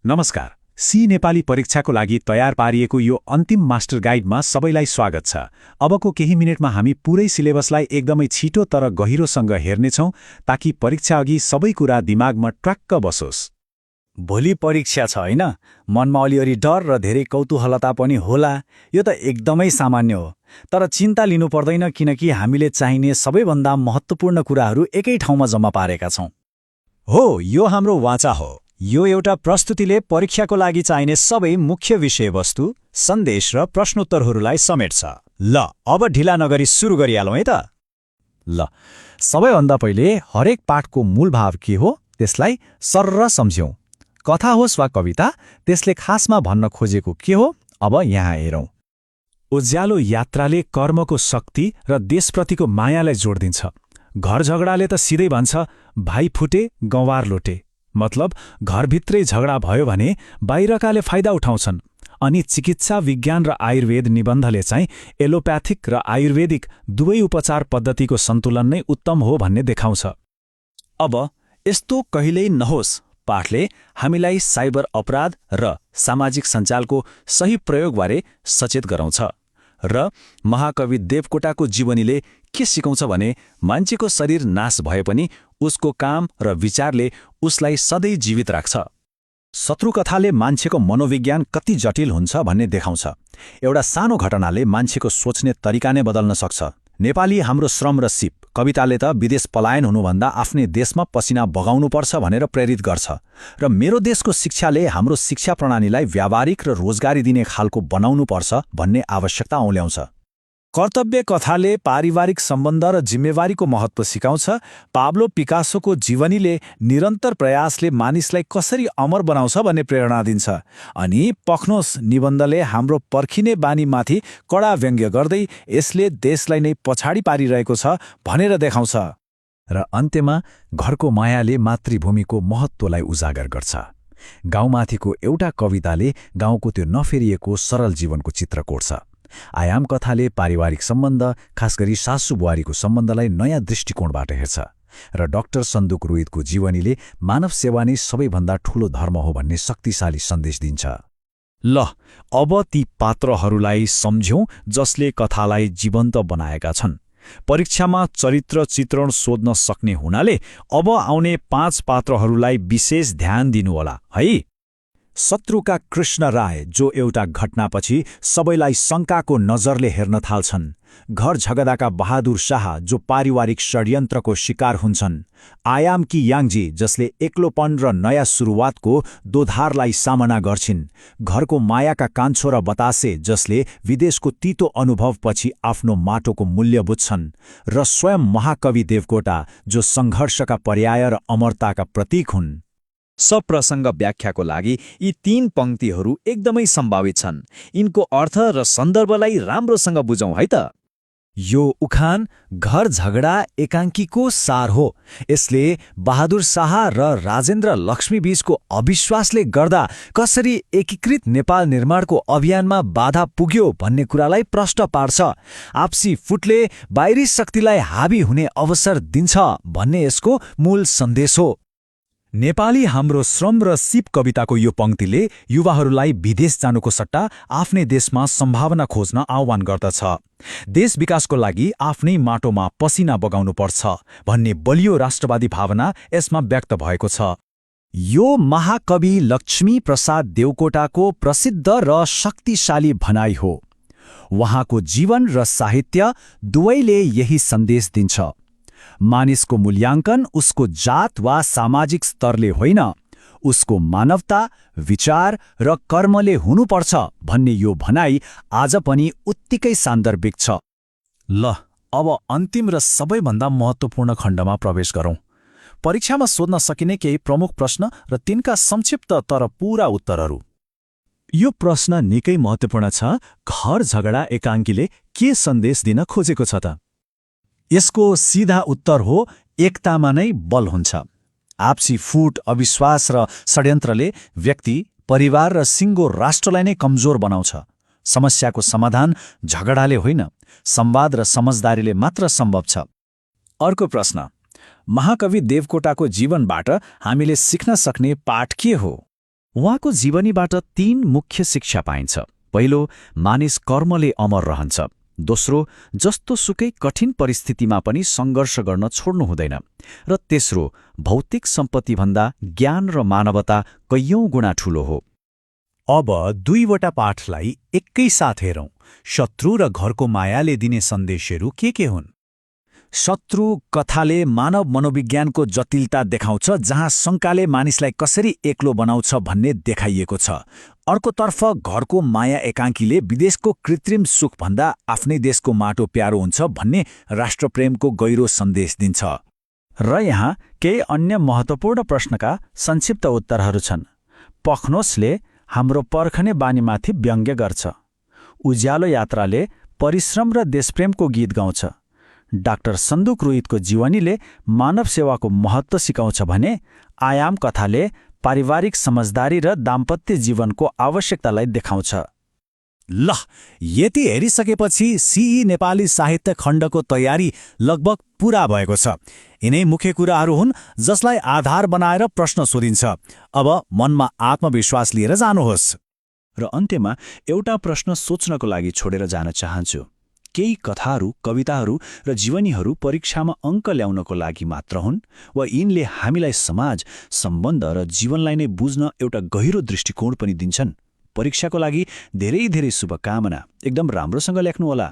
नमस्कार। सी नेपाली परीक्षाको लागि तयार पारिएको यो अन्तिम मास्टर गाइडमा सबैलाई स्वागत छ। अबको केही मिनेटमा हामी पुरै सिलेबसलाई एकदमै छिटो तर गहिरोसँग हेर्नेछौँ ताकि परीक्षा अघि सबै कुरा दिमागमा ट्वाक्क बसोस्। भोलि परीक्षा छ हैन? मनमा अलिअलि डर र धेरै कौतूहलता पनि होला। यो त एकदमै सामान्य हो। तर चिन्ता लिनु पर्दैन किनकि हामीले चाहिने सबैभन्दा महत्त्वपूर्ण कुराहरू एकै ठाउँमा जम्मा पारेका छौँ। हो, यो हाम्रो वाचा हो। यो एउटा प्रस्तुतिले परीक्षाको लागि चाहिने सबै मुख्य विषयवस्तु, सन्देश र प्रश्नोत्तरहरूलाई समेट्छ। ल, अब ढिला नगरी सुरु गरिहालौँ है त। ल, सबैभन्दा पहिले हरेक पाठको मूल भाव के हो त्यसलाई सर्र सम्झ्यौँ। कथा होस् वा कविता, त्यसले खासमा भन्न खोजेको के हो, अब यहाँ हेरौँ। उज्यालो यात्राले कर्मको शक्ति र देशप्रतिको मायालाई जोड दिन्छ। घर झगडाले त सिधै भन्छ, भाइ फुटे गँवार लोटे। मतलब घरभित्रै झगडा भयो भने बाहिरकाले फाइदा उठाउँछन्। अनि चिकित्सा विज्ञान र आयुर्वेद निबन्धले चाहिँ एलोप्याथिक र आयुर्वेदिक दुवै उपचार पद्धतिको सन्तुलन नै उत्तम हो भन्ने देखाउँछ। अब यस्तो कहिल्यै नहोस् पाठले हामीलाई साइबर अपराध र सामाजिक सञ्जालको सही प्रयोगबारे सचेत गराउँछ। र महाकवि देवकोटाको जीवनीले के सिकाउँछ भने मान्छेको शरीर नाश भए पनि उसको काम र विचारले उसलाई सधैँ जीवित राख्छ। शत्रुकथाले मान्छेको मनोविज्ञान कति जटिल हुन्छ भन्ने देखाउँछ। एउटा सानो घटनाले मान्छेको सोच्ने तरिका नै बदल्न सक्छ। नेपाली हाम्रो श्रम र सिप कविताले त विदेश पलायन हुनुभन्दा आफ्नै देशमा पसिना बगाउनुपर्छ भनेर प्रेरित गर्छ। र मेरो देशको शिक्षाले हाम्रो शिक्षा प्रणालीलाई व्यावहारिक र रोजगारी दिने खालको बनाउनुपर्छ भन्ने आवश्यकता औल्याउँछ। कर्तव्य कथाले पारिवारिक सम्बन्ध र जिम्मेवारीको महत्त्व सिकाउँछ। पाब्लो पिकासोको जीवनीले निरन्तर प्रयासले मानिसलाई कसरी अमर बनाउँछ भन्ने प्रेरणा दिन्छ। अनि पख्नोस निबन्धले हाम्रो पर्खिने बानीमाथि कडा व्यङ्ग्य गर्दै यसले देशलाई नै पछाडि पारिरहेको छ भनेर देखाउँछ। र अन्त्यमा घरको मायाले मातृभूमिको महत्त्वलाई उजागर गर्छ। गाउँमाथिको एउटा कविताले गाउँको त्यो नफेरिएको सरल जीवनको चित्र कोर्छ। आयाम कथाले पारिवारिक सम्बन्ध, खासगरी सासु बुहारीको सम्बन्धलाई नयाँ दृष्टिकोणबाट हेर्छ। र डाक्टर सन्दुक रोहितको जीवनीले मानव सेवा नै सबैभन्दा ठूलो धर्म हो भन्ने शक्तिशाली सन्देश दिन्छ। ल, अब ती पात्रहरूलाई सम्झौँ जसले कथालाई जीवन्त बनाएका छन्। परीक्षामा चरित्र चित्रण सोध्न सक्ने हुनाले अब आउने 5 पात्रहरूलाई विशेष ध्यान दिनुहोला है। शत्रुका कृष्ण राय, जो एउटा घटनापछि सबैलाई शङ्काको नजरले हेर्न थाल्छन्। घर झगडाका बहादुर शाह, जो पारिवारिक षड्यन्त्रको शिकार हुन्छन्। आयामकी याङजी, जसले एक्लोपन र नयाँ सुरुवातको दोधारलाई सामना गर्छिन्। घरको मायाका कान्छो र बतासे, जसले विदेशको तितो अनुभवपछि आफ्नो माटोको मूल्य बुझ्छन्। र स्वयं महाकवि देवकोटा, जो सङ्घर्षका पर्याय र अमरताका प्रतीक हुन्। सप्रसङ्ग व्याख्याको लागि यी 3 पंक्तिहरू एकदमै सम्भावित छन्। यिनको अर्थ र सन्दर्भलाई राम्रोसँग बुझौँ है त। यो उखान घर झगडा एकाङ्कीको सार हो। यसले बहादुर शाह र राजेन्द्र लक्ष्मी बीचको अविश्वासले गर्दा कसरी एकीकृत नेपाल निर्माणको अभियानमा बाधा पुग्यो भन्ने कुरालाई प्रष्ट पार्छ। आपसी फुटले बाहिरी शक्तिलाई हावी हुने अवसर दिन्छ भन्ने यसको मूल सन्देश हो। नेपाली हाम्रो श्रम र सिप कविताको यो पंक्तिले युवाहरूलाई विदेश जानुको सट्टा आफ्नै देशमा सम्भावना खोज्न आह्वान गर्दछ। देश विकासको लागि आफ्नै माटोमा पसिना बगाउनुपर्छ भन्ने बलियो राष्ट्रवादी भावना यसमा व्यक्त भएको छ। यो महाकवि लक्ष्मी प्रसाद देवकोटाको प्रसिद्ध र शक्तिशाली भनाइ हो। उहाँको जीवन र साहित्य दुवैले यही सन्देश दिन्छ। मानिसको मूल्याङ्कन उसको जात वा सामाजिक स्तरले होइन, उसको मानवता, विचार र कर्मले हुनुपर्छ भन्ने यो भनाइ आज पनि उत्तिकै सान्दर्भिक छ। ल, अब अन्तिम र सबैभन्दा महत्त्वपूर्ण खण्डमा प्रवेश गरौँ। परीक्षामा सोध्न सकिने केही प्रमुख प्रश्न र तिनका संक्षिप्त तर पूरा उत्तरहरू। यो प्रश्न निकै महत्त्वपूर्ण छ। घर झगडा एकाङ्कीले के सन्देश दिन खोजेको छ त? यसको सीधा उत्तर हो, एकतामा नै बल हुन्छ। आपसी फुट, अविश्वास र षड्यन्त्रले व्यक्ति, परिवार र सिङ्गो राष्ट्रलाई नै कमजोर बनाउँछ। समस्याको समाधान झगडाले होइन, संवाद र समझदारीले मात्र सम्भव छ। अर्को प्रश्न, महाकवि देवकोटाको जीवनबाट हामीले सिक्न सक्ने पाठ के हो? उहाँको जीवनीबाट 3 मुख्य शिक्षा पाइन्छ। पहिलो, मानिस कर्मले अमर रहन्छ। दोस्रो, जस्तो सुकै कठिन परिस्थितिमा पनि सङ्घर्ष गर्न छोड्नु हुँदैन। र तेस्रो, भौतिक सम्पत्तिभन्दा ज्ञान र मानवता कैयौं गुणा ठूलो हो। अब 2वटा पाठलाई एकैसाथ हेरौं। शत्रु र घरको मायाले दिने सन्देशहरू के हुन्? शत्रु कथाले मानव मनोविज्ञानको जटिलता देखाउँछ, जहाँ शङ्काले मानिसलाई कसरी एक्लो बनाउँछ भन्ने देखाइएको छ। अर्कोतर्फ घरको माया एकाङ्कीले विदेशको कृत्रिम सुखभन्दा आफ्नै देशको माटो प्यारो हुन्छ भन्ने राष्ट्रप्रेमको गहिरो सन्देश दिन्छ। र यहाँ केही अन्य महत्त्वपूर्ण प्रश्नका संक्षिप्त उत्तरहरू छन्। पख्नोसले हाम्रो पर्खने बानीमाथि व्यङ्ग्य गर्छ। उज्यालो यात्राले परिश्रम र देशप्रेमको गीत गाउँछ। डाक्टर सन्दुक रुइतको जीवनीले मानव सेवाको महत्त्व सिकाउँछ भने आयाम कथाले पारिवारिक समझदारी र दाम्पत्य जीवनको आवश्यकतालाई देखाउँछ। ल, यति हेरिसकेपछि सीई नेपाली साहित्य खण्डको तयारी लगभग पूरा भएको छ। यिनै मुख्य कुराहरू हुन् जसलाई आधार बनाएर प्रश्न सोधिन्छ। अब मनमा आत्मविश्वास लिएर जानुहोस्। र अन्त्यमा एउटा प्रश्न सोच्नको लागि छोडेर जान चाहन्छु। केही कथाहरू, कविताहरू र जीवनीहरू परीक्षामा अङ्क ल्याउनको लागि मात्र हुन्, वा यिनले हामीलाई समाज, सम्बन्ध र जीवनलाई नै बुझ्न एउटा गहिरो दृष्टिकोण पनि दिन्छन्? परीक्षाको लागि धेरै धेरै शुभकामना। एकदम राम्रोसँग लेख्नुहोला।